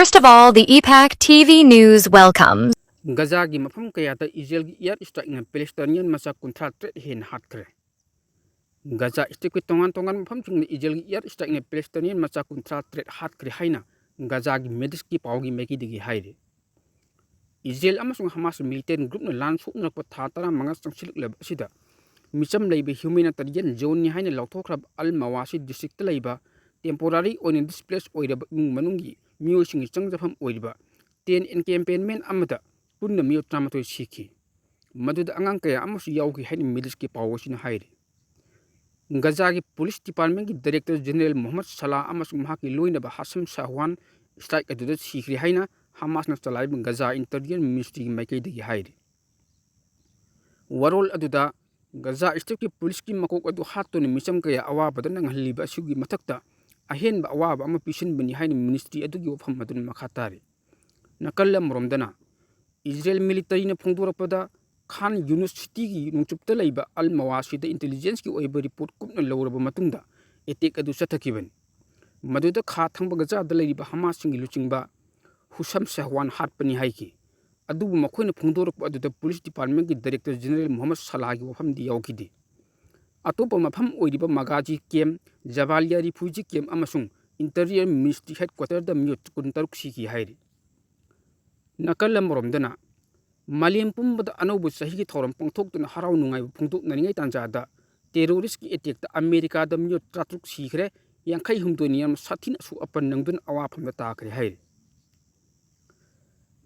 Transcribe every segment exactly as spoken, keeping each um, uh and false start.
First of all, the E PAC T V News welcomes. ꯒꯖꯥꯒꯤ ꯃꯐꯝ ꯀꯌꯥꯗ ꯏꯖꯔꯦꯜꯒꯤ year ꯏꯁꯇ꯭ꯔꯥꯏꯛꯅ ꯄꯦꯂꯦꯁꯇꯥꯏꯅꯤꯌꯟ ꯃꯆꯥ ꯀꯨꯟꯊ꯭ꯔꯥ ꯇꯔꯦꯠ ꯍꯦꯟꯅ ꯍꯥꯠꯈ꯭ꯔꯦ꯫ ꯒꯖꯥ ꯏꯁꯇ꯭ꯔꯤꯞꯀꯤ ꯇꯣꯉꯥꯟ ꯇꯣꯉꯥꯟꯕ ꯃꯐꯝꯁꯤꯡꯗ ꯏꯖꯔꯦꯜꯒꯤ ꯏꯌꯥꯔ ꯏꯁꯇ꯭ꯔꯥꯏꯛꯅ ꯄꯦꯂꯦꯁꯇꯥꯏꯅꯤꯌꯟ ꯃꯆꯥ ꯀꯨꯟꯊ꯭ꯔꯥ ꯇꯔꯦꯠ ꯍꯥꯠꯈ꯭ꯔꯦ ꯍꯥꯏꯅ ꯒꯖꯥꯒꯤ ꯃꯦꯗꯤꯁꯀꯤ ꯄꯥꯎꯒꯤ ꯃꯥꯏꯀꯩꯗꯒꯤ ꯍꯥꯏꯔꯤ꯫ ꯏꯖꯔꯦꯜ ꯑꯃꯁꯨꯡ ꯍꯃꯥꯁ ꯃꯤꯂꯤꯇꯦꯟ ꯒ꯭ꯔꯨꯞꯅ ꯂꯥꯟ ꯁꯣꯛꯅꯔꯛꯄ ꯊꯥ ꯇꯔꯥꯃꯉꯥ ꯆꯪꯁꯤꯜꯂꯛꯂꯕ ꯑꯁꯤꯗ ꯃꯤꯆꯝ ꯂꯩꯕ ꯍ꯭ꯌꯨꯃꯦꯅꯤꯇꯔꯤꯌꯟ ꯖꯣꯟꯅꯤ ꯍꯥꯏꯅ ꯂꯥꯎꯊꯣꯛꯈ꯭ꯔꯕ ꯑꯜ ꯃꯋꯥꯁꯤ ꯗꯤꯁꯇ꯭ꯔꯤꯛꯇ ꯂꯩꯕ ꯇꯦꯝꯄꯣꯔꯥꯔꯤ ꯑꯣꯏꯅ ꯗꯤꯁꯄ꯭ꯂꯦꯁ ꯑꯣꯏꯔꯕ ꯏꯃꯨꯡ ꯃꯅꯨꯡꯒꯤ ꯃꯤꯑꯣꯏꯁꯤꯡꯒꯤ ꯆꯪꯖꯐꯝ ꯑꯣꯏꯔꯤꯕ ꯇꯦꯟ ꯑꯦꯟꯀꯦꯝꯄꯦꯟꯃꯦꯟ ꯑꯃꯗ ꯄꯨꯟꯅ ꯃꯤꯑꯣꯏ ꯇꯔꯥꯃꯥꯊꯣꯏ ꯁꯤꯈꯤ꯫ ꯃꯗꯨꯗ ꯑꯉꯥꯡ ꯀꯌꯥ ꯑꯃꯁꯨ ꯌꯥꯎꯈꯤ ꯍꯥꯏꯅ ꯃꯤꯂꯤꯁꯀꯤ ꯄꯥꯎ ꯑꯁꯤꯅ ꯍꯥꯏꯔꯤ꯫ ꯒꯖꯥꯒꯤ ꯄꯨꯂꯤꯁ ꯗꯤꯄꯥꯔꯠꯃꯦꯟꯒꯤ ꯗꯥꯏꯔꯦꯛꯇꯔ ꯖꯦꯅꯔꯦꯜ ꯃꯣꯍꯝꯃꯗ ꯁꯂꯥ ꯑꯃꯁꯨꯡ ꯃꯍꯥꯛꯀꯤ ꯂꯣꯏꯅꯕ ꯍꯥꯁꯝ ꯁꯥꯍꯋꯥꯟ ꯏꯁꯇ꯭ꯔꯥꯏꯛ ꯑꯗꯨꯗ ꯁꯤꯈ꯭ꯔꯦ ꯍꯥꯏꯅ ꯍꯃꯥꯁꯅ ꯆꯂꯥꯏꯕ ꯒꯖꯥ ꯏꯟꯇꯔꯤꯌꯔ ꯃꯤꯅꯤꯁꯇ꯭ꯔꯤꯒꯤ ꯃꯥꯏꯀꯩꯗꯒꯤ ꯍꯥꯏꯔꯤ꯫ ꯋꯥꯔꯣꯜ ꯑꯗꯨꯗ ꯒꯖꯥ ꯏꯁꯇ꯭ꯔꯤꯞꯀꯤ ꯄꯨꯂꯤꯁꯀꯤ ꯃꯀꯣꯛ ꯑꯗꯨ ꯍꯥꯠꯇꯨꯅ ꯃꯤꯆꯝ ꯀꯌꯥ ꯑꯋꯥꯕꯗ ꯅꯪꯍꯜꯂꯤꯕ ꯑꯁꯤꯒꯤ ꯃꯊꯛꯇ ꯑꯍꯦꯟꯕ ꯑꯋꯥꯕ ꯑꯃ ꯄꯤꯁꯤꯟꯕꯅꯤ ꯍꯥꯏꯅ ꯃꯤꯅꯤꯁꯇ꯭ꯔꯤ ꯑꯗꯨꯒꯤ ꯋꯥꯐꯝ ꯑꯗꯨꯅ ꯃꯈꯥ ꯇꯥꯔꯤ꯫ ꯅꯥꯀꯜ ꯑꯃꯔꯣꯝꯗꯅ ꯏꯖꯔꯦꯜ ꯃꯤꯂꯤꯇꯔꯤꯅ ꯐꯣꯡꯗꯣꯔꯛꯄꯗ ꯈꯥꯟ ꯌꯨꯅꯨꯁ ꯁꯤꯇꯤꯒꯤ ꯅꯣꯡꯆꯨꯞꯇ ꯂꯩꯕ ꯑꯜ ꯃꯋꯥꯁꯤꯗ ꯏꯟꯇꯦꯂꯤꯖꯦꯟꯁꯀꯤ ꯑꯣꯏꯕ ꯔꯤꯄꯣꯔꯠ ꯀꯨꯞꯅ ꯂꯧꯔꯕ ꯃꯇꯨꯡꯗ ꯑꯦꯇꯦꯛ ꯑꯗꯨ ꯆꯠꯊꯈꯤꯕꯅꯤ꯫ ꯃꯗꯨꯗ ꯈꯥ ꯊꯪꯕ ꯒꯖꯥꯗ ꯂꯩꯔꯤꯕ ꯍꯃꯥꯁꯁꯤꯡꯒꯤ ꯂꯨꯆꯤꯡꯕ ꯍꯨꯁꯝ ꯁꯍꯋꯥꯟ ꯍꯥꯠꯄꯅꯤ ꯍꯥꯏꯈꯤ꯫ ꯑꯗꯨꯕꯨ ꯃꯈꯣꯏꯅ ꯐꯣꯡꯗꯣꯔꯛꯄ ꯑꯗꯨꯗ ꯄꯨꯂꯤꯁ ꯗꯤꯄꯥꯔꯠꯃꯦꯟꯒꯤ ꯗꯥꯏꯔꯦꯛꯇꯔ ꯖꯦꯅꯔꯦꯜ ꯃꯣꯍꯝꯃꯗ ꯁꯂꯥꯍꯒꯤ ꯋꯥꯐꯝꯗꯤ ꯌꯥꯎꯈꯤꯗꯦ꯫ ꯑꯇꯣꯞꯄ ꯃꯐꯝ ꯑꯣꯏꯔꯤꯕ ꯃꯒꯥꯖꯤ ꯀꯦꯝ, ꯖꯕꯥꯂꯤꯌꯥ ꯔꯤꯐ꯭ꯌꯨꯖꯤ ꯀꯦꯝ ꯑꯃꯁꯨꯡ ꯏꯟꯇꯔꯤꯌꯔ ꯃꯤꯅꯤꯁꯇ꯭ꯔꯤ ꯍꯦꯗꯀ꯭ꯋꯥꯇꯔꯗ ꯃꯤꯑꯣꯏ ꯀꯨꯟꯇꯔꯨꯛ ꯁꯤꯈꯤ ꯍꯥꯏꯔꯤ꯫ ꯅꯥꯀꯜ ꯑꯃꯔꯣꯝꯗꯅ ꯃꯥꯂꯦꯝ ꯄꯨꯝꯕꯗ ꯑꯅꯧꯕ ꯆꯍꯤꯒꯤ ꯊꯧꯔꯝ ꯄꯥꯡꯊꯣꯛꯇꯨꯅ ꯍꯔꯥꯎ ꯅꯨꯡꯉꯥꯏꯕ ꯐꯣꯡꯗꯣꯛꯅꯔꯤꯉꯩ ꯇꯥꯟꯖꯥꯗ ꯇꯦꯔꯣꯔꯤꯁꯀꯤ ꯑꯦꯇꯦꯛꯇ ꯑꯃꯦꯔꯤꯀꯥꯗ ꯃꯤꯑꯣꯏ ꯇꯔꯥꯇꯔꯨꯛ ꯁꯤꯈ꯭ꯔꯦ, ꯌꯥꯡꯈꯩ ꯍꯨꯝꯗꯣꯏꯅ ꯌꯥꯝꯅ ꯁꯥꯊꯤꯅ ꯑꯁꯣꯛ ꯑꯄꯟ ꯅꯪꯗꯨꯅ ꯑꯋꯥꯐꯝꯗ ꯇꯥꯈ꯭ꯔꯦ ꯍꯥꯏꯔꯤ꯫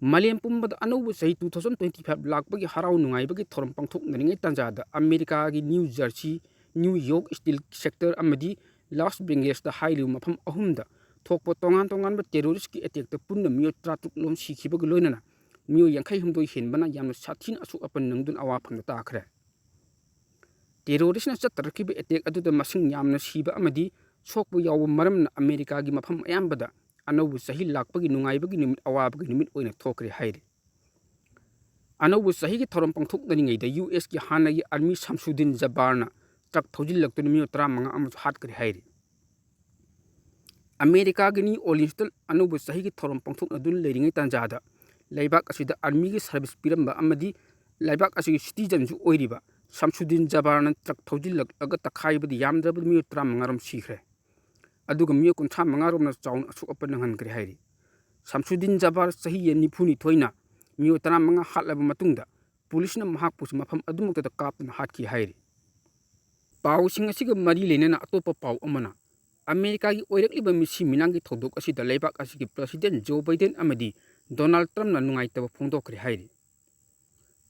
ꯃꯥꯂꯦꯝ ꯄꯨꯝꯕꯗ ꯑꯅꯧꯕ ꯆꯍꯤ two thousand twenty five ꯂꯥꯛꯄꯒꯤ ꯍꯔꯥꯎ ꯅꯨꯡꯉꯥꯏꯕꯒꯤ ꯊꯧꯔꯝ ꯄꯥꯡꯊꯣꯛꯅꯔꯤꯉꯩ ꯇꯥꯟꯖꯥꯗ ꯑꯃꯦꯔꯤꯀꯥꯒꯤ New Jersey, New York steel sector ꯑꯃꯗꯤ ꯂꯥꯁ ꯚꯦꯒꯥꯁꯇ ꯍꯥꯏꯔꯤꯕ ꯃꯐꯝ ꯑꯍꯨꯝꯗ ꯊꯣꯛꯄ ꯇꯣꯉꯥꯟ ꯇꯣꯉꯥꯟꯕ ꯇꯦꯔꯣꯔꯤꯁꯀꯤ ꯑꯦꯇꯦꯛꯇ ꯄꯨꯟꯅ ꯃꯤꯑꯣꯏ ꯇꯔꯥꯇꯔꯨꯛ ꯂꯣꯝ ꯁꯤꯈꯤꯕꯒ ꯂꯣꯏꯅꯅ ꯃꯤꯑꯣꯏ ꯌꯥꯡꯈꯩ ꯍꯨꯝꯗꯣꯏ ꯍꯦꯟꯕꯅ ꯌꯥꯝꯅ ꯁꯥꯊꯤꯅ ꯑꯁꯣꯛ ꯑꯄꯟ ꯅꯪꯗꯨꯅ ꯑꯋꯥꯐꯝꯗ ꯇꯥꯈ꯭ꯔꯦ꯫ ꯇꯦꯔꯣꯔꯤꯁꯅ ꯆꯠꯊꯔꯛꯈꯤꯕ ꯑꯦꯇꯦꯛ ꯑꯗꯨꯗ ꯃꯁꯤꯡ ꯌꯥꯝꯅ ꯁꯤꯕ ꯑꯃꯗꯤ ꯁꯣꯛꯄ ꯌꯥꯎꯕ ꯃꯔꯝꯅ ꯑꯃꯦꯔꯤꯀꯥꯒꯤ ꯃꯐꯝ ꯑꯌꯥꯝꯕꯗ ꯑꯅꯧꯕ ꯆꯍꯤ ꯂꯥꯛꯄꯒꯤ ꯅꯨꯡꯉꯥꯏꯕꯒꯤ ꯅꯨꯃꯤꯠ ꯑꯋꯥꯕꯒꯤ ꯅꯨꯃꯤꯠ ꯑꯣꯏꯅ ꯊꯣꯛꯈ꯭ꯔꯦ ꯍꯥꯏꯔꯤ꯫ ꯑꯅꯧꯕ ꯆꯍꯤꯒꯤ ꯊꯧꯔꯝ ꯄꯥꯡꯊꯣꯛꯅꯔꯤꯉꯩꯗ ꯌꯨ ꯑꯦꯁꯀꯤ ꯍꯥꯟꯅꯒꯤ ꯑꯥꯔꯃꯤ ꯁꯝꯁꯨꯗꯤꯟ ꯖꯕꯥꯔꯅ ꯇ꯭ꯔꯛ ꯊꯧꯖꯤꯜꯂꯛꯇꯨꯅ ꯃꯤꯑꯣꯏ ꯇꯔꯥꯃꯉꯥ ꯑꯃꯁꯨ ꯍꯥꯠꯈ꯭ꯔꯦ ꯍꯥꯏꯔꯤ꯫ ꯑꯃꯦꯔꯤꯀꯥꯒꯤ ꯅ꯭ꯌꯨ ꯑꯣꯔꯂꯤꯟꯁꯇ ꯑꯅꯧꯕ ꯆꯍꯤꯒꯤ ꯊꯧꯔꯝ ꯄꯥꯡꯊꯣꯛꯅꯗꯨꯅ ꯂꯩꯔꯤꯉꯩ ꯇꯥꯟꯖꯥꯗ, ꯂꯩꯕꯥꯛ ꯑꯁꯤꯗ ꯑꯥꯔꯃꯤꯒꯤ ꯁꯥꯔꯚꯤꯁ ꯄꯤꯔꯝꯕ ꯑꯃꯗꯤ ꯂꯩꯕꯥꯛ ꯑꯁꯤꯒꯤ ꯁꯤꯇꯤꯖꯟꯁꯨ ꯑꯣꯏꯔꯤꯕ ꯁꯝꯁꯨꯗꯤꯟ ꯖꯕꯥꯔꯅ ꯇ꯭ꯔꯛ ꯊꯧꯖꯤꯜꯂꯛꯂꯒ ꯇꯛꯈꯥꯏꯕꯗ ꯌꯥꯝꯗ꯭ꯔꯕꯗ ꯃꯤꯑꯣꯏ ꯇꯔꯥꯃꯉꯥ ꯔꯣꯝ ꯁꯤꯈ꯭ꯔꯦ꯫ ꯑꯗꯨꯒ ꯃꯤꯑꯣꯏ ꯀꯨꯟꯊ꯭ꯔꯥ ꯃꯉꯥ ꯔꯣꯝꯅ ꯆꯥꯎꯅ ꯑꯁꯣꯛ ꯑꯄꯟ ꯅꯪꯍꯟꯈ꯭ꯔꯦ ꯍꯥꯏꯔꯤ꯫ ꯁꯝꯁꯨꯗꯤꯟ ꯖꯕꯥꯔ ꯆꯍꯤ ꯅꯤꯐꯨ ꯅꯤꯊꯣꯏꯅ ꯃꯤꯑꯣꯏ ꯇꯔꯥꯃꯉꯥ ꯍꯥꯠꯂꯕ ꯃꯇꯨꯡꯗ, ꯄꯨꯂꯤꯁꯅ ꯃꯍꯥꯛꯄꯨꯁꯨ ꯃꯐꯝ ꯑꯗꯨꯃꯛꯇꯗ ꯀꯥꯞꯇꯨꯅ ꯍꯥꯠꯈꯤ ꯍꯥꯏꯔꯤ꯫ ꯄꯥꯎꯁꯤꯡ ꯑꯁꯤꯒ ꯃꯔꯤ ꯂꯩꯅꯅ ꯑꯇꯣꯞꯄ ꯄꯥꯎ ꯑꯃꯅ, ꯑꯃꯦꯔꯤꯀꯥꯒꯤ ꯑꯣꯏꯔꯛꯂꯤꯕ ꯃꯤꯁꯤ ꯃꯤꯅꯥꯡꯒꯤ ꯊꯧꯗꯣꯛ ꯑꯁꯤꯗ ꯂꯩꯕꯥꯛ ꯑꯁꯤꯒꯤ ꯄ꯭ꯔꯁꯤꯗꯦꯟ ꯖꯣ ꯕꯥꯏꯗꯦꯟ ꯑꯃꯗꯤ ꯗꯣꯅꯥꯜꯗ ꯇ꯭ꯔꯝꯞꯅ ꯅꯨꯡꯉꯥꯏꯇꯕ ꯐꯣꯡꯗꯣꯛꯈ꯭ꯔꯦ ꯍꯥꯏꯔꯤ꯫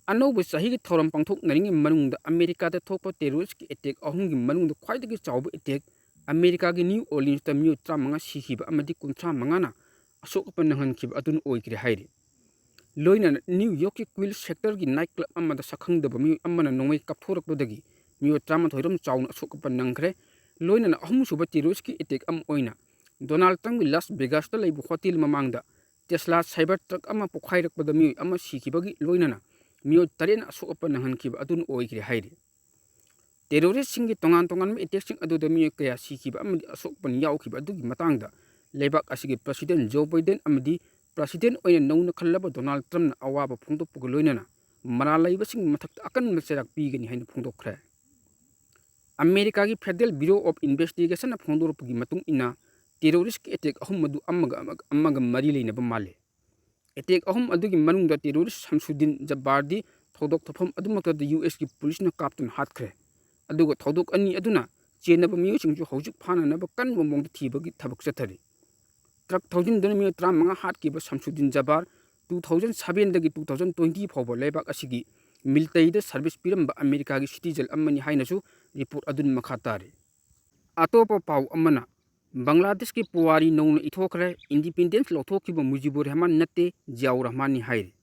ꯑꯅꯧꯕ ꯆꯍꯤꯒꯤ ꯊꯧꯔꯝ ꯄꯥꯡꯊꯣꯛꯅꯔꯤꯉꯩ ꯃꯅꯨꯡꯗ ꯑꯃꯦꯔꯤꯀꯥꯗ ꯊꯣꯛꯄ ꯇꯦꯔꯣꯔꯤꯁꯀꯤ ꯑꯦꯇꯦꯛ ꯑꯍꯨꯝꯒꯤ ꯃꯅꯨꯡꯗ ꯈ꯭ꯋꯥꯏꯗꯒꯤ ꯆꯥꯎꯕ ꯑꯦꯇꯦꯛ, ꯑꯃꯦꯔꯤꯀꯥꯒꯤ ꯅ꯭ꯌꯨ ꯑꯣꯔꯂꯤꯟꯁꯇ ꯃꯤꯑꯣꯏ ꯇꯔꯥꯃꯉꯥ ꯁꯤꯈꯤꯕ ꯑꯃꯗꯤ ꯀꯨꯟꯊ꯭ꯔꯥ ꯃꯉꯥꯅ ꯑꯁꯣꯛ ꯑꯄꯟ ꯅꯪꯍꯟꯈꯤꯕ ꯑꯗꯨꯅ ꯑꯣꯏꯈ꯭ꯔꯦ ꯍꯥꯏꯔꯤ꯫ ꯂꯣꯏꯅꯅ ꯅ꯭ꯌꯨ ꯌꯣꯔꯛꯀꯤ ꯀ꯭ꯋꯤꯜ ꯁꯦꯛꯇꯔꯒꯤ ꯅꯥꯏꯠ ꯀ꯭ꯂꯕ ꯑꯃꯗ ꯁꯛꯈꯪꯗꯕ ꯃꯤꯑꯣꯏ ꯑꯃꯅ ꯅꯣꯡꯃꯩ ꯀꯥꯞꯊꯣꯔꯛꯄꯗꯒꯤ ꯃꯤꯑꯣꯏ ꯇꯔꯥꯃꯥꯊꯣꯏ ꯔꯣꯝ ꯆꯥꯎꯅ ꯑꯁꯣꯛ ꯑꯄꯟ ꯅꯪꯈ꯭ꯔꯦ꯫ ꯂꯣꯏꯅꯅ ꯑꯍꯨꯝꯁꯨꯕ ꯇꯦꯔꯣꯔꯤꯁꯀꯤ ꯑꯦꯇꯦꯛ ꯑꯃ ꯑꯣꯏꯅ ꯗꯣꯅꯥꯜꯗ ꯇ꯭ꯔꯝꯞꯀꯤ ꯂꯥꯁ ꯚꯦꯒꯥꯁꯇ ꯂꯩꯕ ꯍꯣꯇꯦꯜ ꯃꯃꯥꯡꯗ ꯇꯦꯁꯂꯥ ꯁꯥꯏꯕꯔ ꯇ꯭ꯔꯛ ꯑꯃ ꯄꯣꯈꯥꯏꯔꯛꯄꯗ ꯃꯤꯑꯣꯏ ꯑꯃ ꯁꯤꯈꯤꯕꯒꯤ ꯂꯣꯏꯅꯅ ꯃꯤꯑꯣꯏ ꯇꯔꯦꯠꯅ ꯑꯁꯣꯛ ꯑꯄꯟ ꯅꯪꯍꯟꯈꯤꯕ ꯑꯗꯨꯅ ꯑꯣꯏꯈ꯭ꯔꯦ ꯍꯥꯏꯔꯤ꯫ ꯇꯦꯔꯣꯔꯤꯁꯁꯤꯡꯒꯤ ꯇꯣꯉꯥꯟ ꯇꯣꯉꯥꯟꯕ ꯑꯦꯇꯦꯛꯁꯤꯡ ꯑꯗꯨꯗ ꯃꯤꯑꯣꯏ ꯀꯌꯥ ꯁꯤꯈꯤꯕ ꯑꯃꯗꯤ ꯑꯁꯣꯛ ꯑꯄꯟ ꯌꯥꯎꯈꯤꯕ ꯑꯗꯨꯒꯤ ꯃꯇꯥꯡꯗ ꯂꯩꯕꯥꯛ ꯑꯁꯤꯒꯤ ꯄ꯭ꯔꯁꯤꯗꯦꯟ ꯖꯣ ꯕꯥꯏꯗꯦꯟ ꯑꯃꯗꯤ ꯄ꯭ꯔꯁꯤꯗꯦꯟ ꯑꯣꯏꯅ ꯅꯧꯅ ꯈꯜꯂꯕ ꯗꯣꯅꯥꯜꯗ ꯇ꯭ꯔꯝꯞꯅ ꯑꯋꯥꯕ ꯐꯣꯡꯗꯣꯛꯄꯒ ꯂꯣꯏꯅꯅ ꯃꯔꯥꯜ ꯂꯩꯕꯁꯤꯡꯒꯤ ꯃꯊꯛꯇ ꯑꯀꯟꯕ ꯆꯩꯔꯥꯛ ꯄꯤꯒꯅꯤ ꯍꯥꯏꯅ ꯐꯣꯡꯗꯣꯛꯈ꯭ꯔꯦ꯫ ꯑꯃꯦꯔꯤꯀꯥꯒꯤ ꯐꯦꯗꯔꯦꯜ ꯕ꯭ꯌꯨꯔꯣ ꯑꯣꯐ ꯏꯟꯚꯦꯁꯇꯤꯒꯦꯁꯟꯅ ꯐꯣꯡꯗꯣꯔꯛꯄꯒꯤ ꯃꯇꯨꯡ ꯏꯟꯅ, ꯇꯦꯔꯣꯔꯤꯁꯀꯤ ꯑꯦꯇꯦꯛ ꯑꯍꯨꯝ ꯑꯗꯨ ꯑꯃꯒ, ꯑꯃꯒ, ꯑꯃꯒ ꯃꯔꯤ ꯂꯩꯅꯕ ꯃꯥꯜꯂꯤ꯫ ꯑꯦꯇꯦꯛ ꯑꯍꯨꯝ ꯑꯗꯨꯒꯤ ꯃꯅꯨꯡꯗ ꯇꯦꯔꯣꯔꯤꯁ ꯁꯝꯁꯨꯗꯤꯟ ꯖꯕꯥꯔꯗꯤ ꯊꯧꯗꯣꯛ ꯊꯣꯛꯐꯝ ꯑꯗꯨꯃꯛꯇꯗ ꯌꯨ ꯑꯦꯁꯀꯤ ꯄꯨꯂꯤꯁꯅ ꯀꯥꯞꯇꯨꯅ ꯍꯥꯠꯈ꯭ꯔꯦ꯫ ꯑꯗꯨꯒ ꯊꯧꯗꯣꯛ ꯑꯅꯤ ꯑꯗꯨꯅ ꯆꯦꯟꯅꯕ ꯃꯤꯑꯣꯏꯁꯤꯡꯁꯨ ꯍꯧꯖꯤꯛ ꯐꯥꯅꯅꯕ ꯀꯟꯕ ꯃꯑꯣꯡꯗ ꯊꯤꯕꯒꯤ ꯊꯕꯛ ꯆꯠꯊꯔꯤ꯫ ꯇ꯭ꯔꯛ ꯊꯧꯖꯤꯟꯗꯨꯅ ꯃꯤꯑꯣꯏ ꯇꯔꯥꯃꯉꯥ ꯍꯥꯠꯈꯤꯕ ꯁꯝꯁꯨꯗꯤꯟ ꯖꯕꯥꯔ, two thousand sevenꯗꯒꯤ two thousand twenty ꯐꯥꯎꯕ ꯂꯩꯕꯥꯛ ꯑꯁꯤꯒꯤ ꯃꯤꯂꯤꯇꯔꯤꯗ ꯁꯔꯚꯤꯁ ꯄꯤꯔꯝꯕ ꯑꯃꯦꯔꯤꯀꯥꯒꯤ ꯁꯤꯇꯤꯖꯟ ꯑꯃꯅꯤ ꯍꯥꯏꯅꯁꯨ ꯔꯤꯄꯣꯔꯠ ꯑꯗꯨꯅ ꯃꯈꯥ ꯇꯥꯔꯤ꯫ ꯑꯇꯣꯞꯄ ꯄꯥꯎ ꯑꯃꯅ, ꯕꯪꯒ꯭ꯂꯥꯗꯦꯁꯀꯤ ꯄꯨꯋꯥꯔꯤ ꯅꯧꯅ ꯏꯊꯣꯛꯈ꯭ꯔꯦ, ꯏꯟꯗꯤꯄꯦꯟꯗꯦꯟꯁ ꯂꯧꯊꯣꯛꯈꯤꯕ ꯃꯨꯖꯤꯕꯨꯔ ꯔꯍꯃꯥꯟ ꯅꯠꯇꯦ, ꯖꯤꯌꯥꯎꯔ ꯔꯍꯃꯥꯟꯅꯤ ꯍꯥꯏꯔꯤ꯫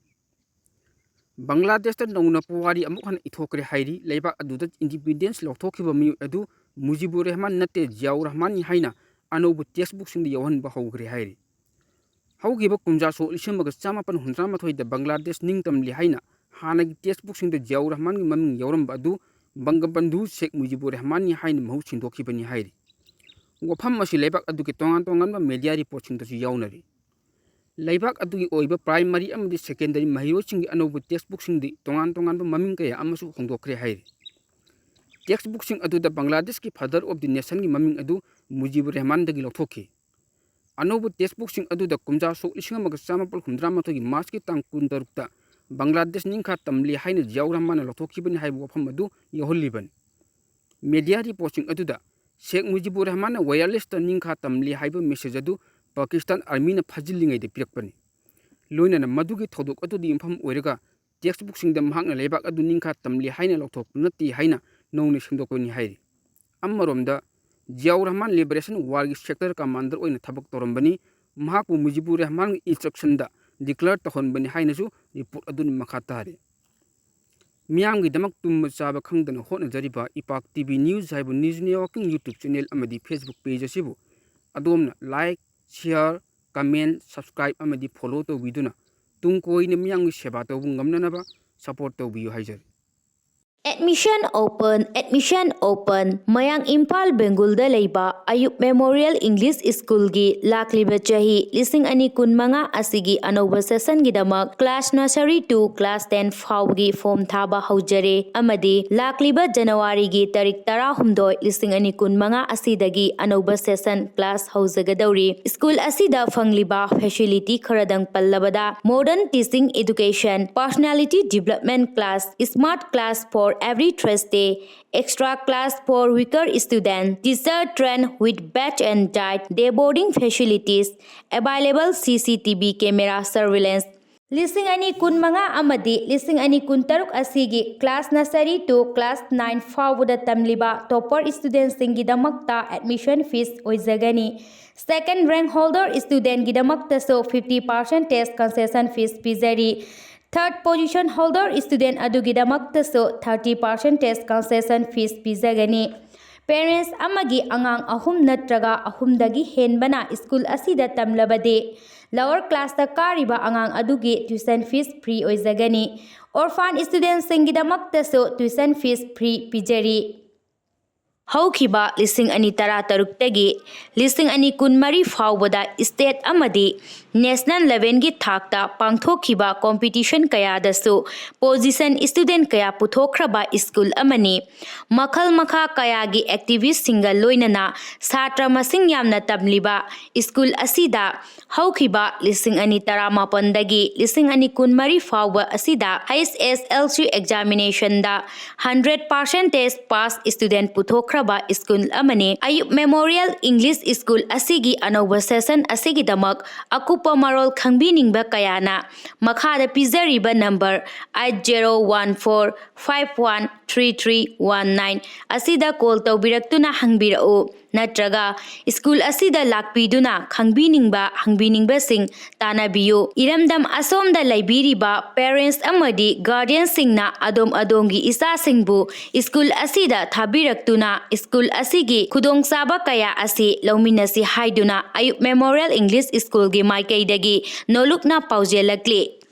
ꯕꯪꯒ꯭ꯂꯥꯗꯦꯁꯇ ꯅꯧꯅ ꯄꯨꯋꯥꯔꯤ ꯑꯃꯨꯛ ꯍꯟꯅ ꯏꯊꯣꯛꯈ꯭ꯔꯦ ꯍꯥꯏꯔꯤ꯫ ꯂꯩꯕꯥꯛ ꯑꯗꯨꯗ ꯏꯟꯗꯤꯄꯦꯟꯗꯦꯟꯁ ꯂꯧꯊꯣꯛꯈꯤꯕ ꯃꯤꯑꯣꯏ ꯑꯗꯨ ꯃꯨꯖꯤꯕꯨꯔ ꯔꯍꯃꯥꯟ ꯅꯠꯇꯦ, ꯖꯤꯌꯥꯎꯔ ꯔꯍꯃꯥꯟꯅꯤ ꯍꯥꯏꯅ ꯑꯅꯧꯕ ꯇꯦꯛꯁꯕꯨꯛꯁꯤꯡꯗ ꯌꯥꯎꯍꯟꯕ ꯍꯧꯈ꯭ꯔꯦ ꯍꯥꯏꯔꯤ꯫ ꯍꯧꯈꯤꯕ ꯀꯨꯝꯖꯥ ꯁꯣꯛ ꯂꯤꯁꯤꯡ ꯑꯃꯒ ꯆꯥꯃꯥꯄꯟ ꯍꯨꯝꯗ꯭ꯔꯥ ꯃꯥꯊꯣꯏꯗ ꯕꯪꯒ꯭ꯂꯥꯗꯦꯁ ꯅꯤꯡꯇꯝꯂꯦ ꯍꯥꯏꯅ ꯍꯥꯟꯅꯒꯤ ꯇꯦꯛꯁꯕꯨꯛꯁꯤꯡꯗ ꯖꯤꯌꯥꯎꯔ ꯔꯍꯃꯥꯟꯒꯤ ꯃꯃꯤꯡ ꯌꯥꯎꯔꯝꯕ ꯑꯗꯨ ꯕꯪꯒꯕꯟꯙꯨ ꯁꯦꯈ ꯃꯨꯖꯤꯕꯨꯔ ꯔꯍꯃꯥꯟꯅꯤ ꯍꯥꯏꯅ ꯃꯍꯨꯠ ꯁꯤꯟꯗꯣꯛꯈꯤꯕꯅꯤ ꯍꯥꯏꯔꯤ꯫ ꯋꯥꯐꯝ ꯑꯁꯤ ꯂꯩꯕꯥꯛ ꯑꯗꯨꯒꯤ ꯇꯣꯉꯥꯟ ꯇꯣꯉꯥꯟꯕ ꯃꯦꯗꯤꯌꯥ ꯔꯤꯄꯣꯔꯠꯁꯤꯡꯗꯁꯨ ꯌꯥꯎꯅꯔꯤ꯫ ꯂꯩꯕꯥꯛ ꯑꯗꯨꯒꯤ ꯑꯣꯏꯕ ꯄ꯭ꯔꯥꯏꯃꯔꯤ ꯑꯃꯗꯤ ꯁꯦꯀꯦꯟꯗꯔꯤ ꯃꯍꯩꯔꯣꯏꯁꯤꯡꯒꯤ ꯑꯅꯧꯕ ꯇꯦꯛꯁꯕꯨꯛꯁꯤꯡꯗꯤ ꯇꯣꯉꯥꯟ ꯇꯣꯉꯥꯟꯕ ꯃꯃꯤꯡ ꯀꯌꯥ ꯑꯃꯁꯨ ꯍꯣꯡꯗꯣꯛꯈ꯭ꯔꯦ ꯍꯥꯏꯔꯤ꯫ ꯇꯦꯛꯁꯕꯨꯛꯁꯤꯡ ꯑꯗꯨꯗ ꯕꯪꯒ꯭ꯂꯥꯗꯦꯁꯀꯤ ꯐꯥꯗꯔ ꯑꯣꯐ ꯗꯤ ꯅꯦꯁꯟꯒꯤ ꯃꯃꯤꯡ ꯑꯗꯨ ꯃꯨꯖꯤꯕꯨꯔ ꯔꯦꯍꯃꯥꯟꯗꯒꯤ ꯂꯧꯊꯣꯛꯈꯤ꯫ ꯑꯅꯧꯕ ꯇꯦꯛꯁꯕꯨꯛꯁꯤꯡ ꯑꯗꯨꯗ ꯀꯨꯝꯖꯥ ꯁꯣꯛ ꯂꯤꯁꯤꯡ ꯑꯃꯒ ꯆꯥꯃꯥꯄꯜ ꯍꯨꯝꯗ꯭ꯔꯥ ꯃꯥꯊꯣꯏꯒꯤ ꯃꯥꯔꯆꯀꯤ ꯇꯥꯡ ꯀꯨꯟꯇꯔꯨꯛꯇ ꯕꯪꯒ꯭ꯂꯥꯗꯦꯁ ꯅꯤꯡꯈꯥ ꯇꯝꯂꯤ ꯍꯥꯏꯅ ꯖꯤꯌꯥꯎꯔ ꯔꯍꯃꯥꯟꯅ ꯂꯧꯊꯣꯛꯈꯤꯕꯅꯤ ꯍꯥꯏꯕ ꯋꯥꯐꯝ ꯑꯗꯨ ꯌꯥꯎꯍꯜꯂꯤꯕꯅꯤ꯫ ꯃꯦꯗꯤꯌꯥ ꯔꯤꯄꯣꯔꯠꯁꯤꯡ ꯑꯗꯨꯗ ꯁꯦꯈ ꯃꯨꯖꯤꯕꯨꯔ ꯔꯍꯃꯥꯟꯅ ꯋꯥꯌꯔꯂꯦꯁꯇ ꯅꯤꯡꯈꯥ ꯇꯝꯂꯤ ꯍꯥꯏꯕ ꯃꯦꯁꯦꯖ ꯑꯗꯨ ꯄꯥꯀꯤꯁꯇꯥꯟ ꯑꯥꯔꯃꯤꯅ ꯐꯥꯖꯤꯜꯂꯤꯉꯩꯗ ꯄꯤꯔꯛꯄꯅꯤ꯫ ꯂꯣꯏꯅꯅ ꯃꯗꯨꯒꯤ ꯊꯧꯗꯣꯛ ꯑꯗꯨꯗ ꯌꯨꯝꯐꯝ ꯑꯣꯏꯔꯒ ꯇꯦꯛꯁꯕꯨꯛꯁꯤꯡꯗ ꯃꯍꯥꯛꯅ ꯂꯩꯕꯥꯛ ꯑꯗꯨ ꯅꯤꯡꯈꯥ ꯇꯝꯂꯤ ꯍꯥꯏꯅ ꯂꯧꯊꯣꯛꯄ ꯅꯠꯇꯦ ꯍꯥꯏꯅ ꯅꯧꯅ ꯁꯦꯝꯗꯣꯛꯄꯅꯤ ꯍꯥꯏꯔꯤ꯫ ꯑꯃꯔꯣꯝꯗ, ꯖꯤꯌꯥꯎꯔ ꯔꯍꯃꯥꯟ ꯂꯤꯕꯔꯦꯁꯟ ꯋꯥꯔꯒꯤ ꯁꯦꯛꯇꯔ ꯀꯃꯥꯟꯗꯔ ꯑꯣꯏꯅ ꯊꯕꯛ ꯇꯧꯔꯝꯕꯅꯤ꯫ ꯃꯍꯥꯛꯄꯨ ꯃꯨꯖꯤꯕꯨꯔ ꯔꯍꯃꯥꯟꯒꯤ ꯏꯟꯁꯇ꯭ꯔꯛꯁꯟꯗ ꯗꯤꯀ꯭ꯂꯦꯌꯔ ꯇꯧꯍꯟꯕꯅꯤ ꯍꯥꯏꯅꯁꯨ ꯔꯤꯄꯣꯔꯠ ꯑꯗꯨꯅ ꯃꯈꯥ ꯇꯥꯔꯤ꯫ ꯃꯤꯌꯥꯝꯒꯤꯗꯃꯛ ꯇꯨꯝꯕ ꯆꯥꯕ ꯈꯪꯗꯅ ꯍꯣꯠꯅꯖꯔꯤꯕ ꯏꯄꯥꯛ ꯇꯤ ꯚꯤ ꯅ꯭ꯌꯨꯁ ꯍꯥꯏꯕ ꯅ꯭ꯌꯨꯁ ꯅꯦꯠꯋꯥꯔꯀꯤꯡ ꯌꯨꯇ꯭ꯌꯨꯕ ꯆꯦꯅꯦꯜ ꯑꯃꯗꯤ ꯐꯦꯁꯕꯨꯛ ꯄꯦꯖ ꯑꯁꯤꯕꯨ ꯑꯗꯣꯝꯅ ꯂꯥꯏꯛ, ꯁꯤꯌꯥꯔ, ꯀꯃꯦꯟ, ꯁꯕꯁꯀ꯭ꯔꯥꯏꯕ ꯑꯃꯗꯤ ꯐꯣꯂꯣ ꯇꯧꯕꯤꯗꯨꯅ ꯇꯨꯡ ꯀꯣꯏꯅ ꯃꯤꯌꯥꯝꯒꯤ ꯁꯦꯕꯥ ꯇꯧꯕ ꯉꯝꯅꯅꯕ ꯁꯄꯣꯔꯠ ꯇꯧꯕꯤꯌꯨ ꯍꯥꯏꯖꯔꯤ꯫ Admission open, admission open. ꯃꯌꯥꯡ ꯏꯝꯐꯥꯜ ꯕꯦꯡꯒꯨꯜꯗ ꯂꯩꯕ ꯑꯌꯨꯞ ꯃꯦꯃꯣꯔꯤꯌꯦꯜ ꯏꯪꯂꯤꯁ ꯁ꯭ꯀꯨꯜꯒꯤ ꯂꯥꯛꯂꯤꯕ ꯆꯍꯤ ꯂꯤꯁꯤꯡ ꯑꯅꯤ ꯀꯨꯟꯃꯉꯥ ꯑꯁꯤꯒꯤ ꯑꯅꯧꯕ ꯁꯦꯁꯟꯒꯤꯗꯃꯛ class nursery to class ten ꯐꯥꯎꯕꯒꯤ ꯐꯣꯔꯝ ꯊꯥꯕ ꯍꯧꯖꯔꯦ ꯑꯃꯗꯤ ꯂꯥꯛꯂꯤꯕ ꯖꯅꯋꯥꯔꯤꯒꯤ ꯇꯥꯔꯤꯛ ꯇꯔꯥꯍꯨꯝꯗꯣꯏ, ꯂꯤꯁꯤꯡ ꯑꯅꯤ ꯀꯨꯟꯃꯉꯥ ꯑꯁꯤꯗꯒꯤ ꯑꯅꯧꯕ ꯁꯦꯁꯟ class ꯍꯧꯖꯒꯗꯧꯔꯤ꯫ ꯁ꯭ꯀꯨꯜ ꯑꯁꯤꯗ ꯐꯪꯂꯤꯕ facility ꯈꯔꯗꯪ ꯄꯜꯂꯕꯗ modern teaching education, personality development class, smart class for every Thursday, extra class for weaker student, teacher trained with badge and died, day boarding facilities, available C C T V camera surveillance, ꯂꯤꯁꯤꯡ ꯑꯅꯤ ꯀꯨꯟꯃꯉꯥ ꯑꯃꯗꯤ ꯂꯤꯁꯤꯡ ꯑꯅꯤ ꯀꯨꯟꯇꯔꯨꯛ ꯑꯁꯤꯒꯤ class nursery to class nine ꯐꯥꯎꯕꯗ ꯇꯝꯂꯤꯕ topper studentꯁꯤꯡꯒꯤꯗꯃꯛꯇ admission fees ꯑꯣꯏꯖꯒꯅꯤ꯫ Second rank holder studentꯒꯤꯗꯃꯛꯇꯁꯨ fifty percentage concession fees ꯄꯤꯖꯔꯤ꯫ Third position holder student ꯑꯗꯨꯒꯤꯗꯃꯛꯇꯁꯨ thirty percentage concession fees ꯄꯤꯖꯒꯅꯤ꯫ Parents ꯑꯃꯒꯤ ꯑꯉꯥꯡ ꯑꯍꯨꯝ ꯅꯠꯇ꯭ꯔꯒ ꯑꯍꯨꯝꯗꯒꯤ ꯍꯦꯟꯕꯅ ꯁ꯭ꯀꯨꯜ ꯑꯁꯤꯗ ꯇꯝꯂꯕꯗꯤ, lower classꯇ ꯀꯥꯔꯤꯕ ꯑꯉꯥꯡ ꯑꯗꯨꯒꯤ tuition fees free ꯑꯣꯏꯖꯒꯅꯤ꯫ Orphan studentꯁꯤꯡꯒꯤꯗꯃꯛꯇꯁꯨ tuition fees free ꯄꯤꯖꯔꯤ꯫ ꯍꯧꯈꯤꯕ ꯂꯤꯁꯤꯡ ꯑꯅꯤ ꯇꯔꯥꯇꯔꯨꯛꯇꯒꯤ ꯂꯤꯁꯤꯡ ꯑꯅꯤ ꯀꯨꯟꯃꯔꯤ ꯐꯥꯎꯕꯗ state ꯑꯃꯗꯤ national levelꯒꯤ ꯊꯥꯛꯇ ꯄꯥꯡꯊꯣꯛꯈꯤꯕ competition ꯀꯌꯥꯗꯁꯨ position student ꯀꯌꯥ ꯄꯨꯊꯣꯛꯈ꯭ꯔꯕ school ꯑꯃꯅꯤ꯫ ꯃꯈꯜ ꯃꯈꯥ ꯀꯌꯥꯒꯤ activistꯁꯤꯡꯒ ꯂꯣꯏꯅꯅ ꯁꯥꯇ꯭ꯔ ꯃꯁꯤꯡ ꯌꯥꯝꯅ ꯇꯝꯂꯤꯕ school ꯑꯁꯤꯗ ꯍꯧꯈꯤꯕ ꯂꯤꯁꯤꯡ ꯑꯅꯤ ꯇꯔꯥꯃꯥꯄꯟꯗꯒꯤ ꯂꯤꯁꯤꯡ ꯑꯅꯤ ꯀꯨꯟꯃꯔꯤ ꯐꯥꯎꯕ ꯑꯁꯤꯗ H S L C examinationꯗ hundred percentage pass student ꯄꯨꯊꯣꯛꯈ꯭ꯔꯕ school ꯑꯃꯅꯤ꯫ ꯑꯌꯨꯞ Memorial English School ꯑꯁꯤꯒꯤ ꯑꯅꯧꯕ session ꯑꯁꯤꯒꯤꯗꯃꯛ ꯑꯀꯨꯞꯄ ꯃꯔꯣꯜ ꯈꯪꯕꯤꯅꯤꯡꯕ ꯀꯌꯥꯅ ꯃꯈꯥꯗ ꯄꯤꯖꯔꯤꯕ number eight zero one four five one three three one nine ꯑꯁꯤꯗ call ꯇꯧꯕꯤꯔꯛꯇꯨꯅ ꯍꯪꯕꯤꯔꯛꯎ꯫ ꯅꯠꯇ꯭ꯔꯒ school ꯑꯁꯤꯗ ꯂꯥꯛꯄꯤꯗꯨꯅ ꯈꯪꯕꯤꯅꯤꯡꯕ ꯍꯪꯕꯤꯅꯤꯡꯕꯁꯤꯡ ꯇꯥꯟꯅꯕꯤꯌꯨ꯫ ꯏꯔꯝꯗꯝ ꯑꯁꯣꯝꯗ ꯂꯩꯕꯤꯔꯤꯕ parents ꯑꯃꯗꯤ guardianꯁꯤꯡꯅ ꯑꯗꯣꯝ ꯑꯗꯣꯝꯒꯤ ꯏꯆꯥꯁꯤꯡꯕꯨ school ꯑꯁꯤꯗ ꯊꯥꯕꯤꯔꯛꯇꯨꯅ school ꯑꯁꯤꯒꯤ ꯈꯨꯗꯣꯡꯆꯥꯕ ꯀꯌꯥ ꯑꯁꯤ ꯂꯧꯃꯤꯟꯅꯁꯤ ꯍꯥꯏꯗꯨꯅ ꯑꯌꯨꯞ Memorial English Schoolꯒꯤ ꯃꯥꯏꯀꯩꯗꯒꯤ ꯅꯣꯂꯨꯛꯅ ꯄꯥꯎꯖꯦꯜꯂꯛꯂꯤ꯫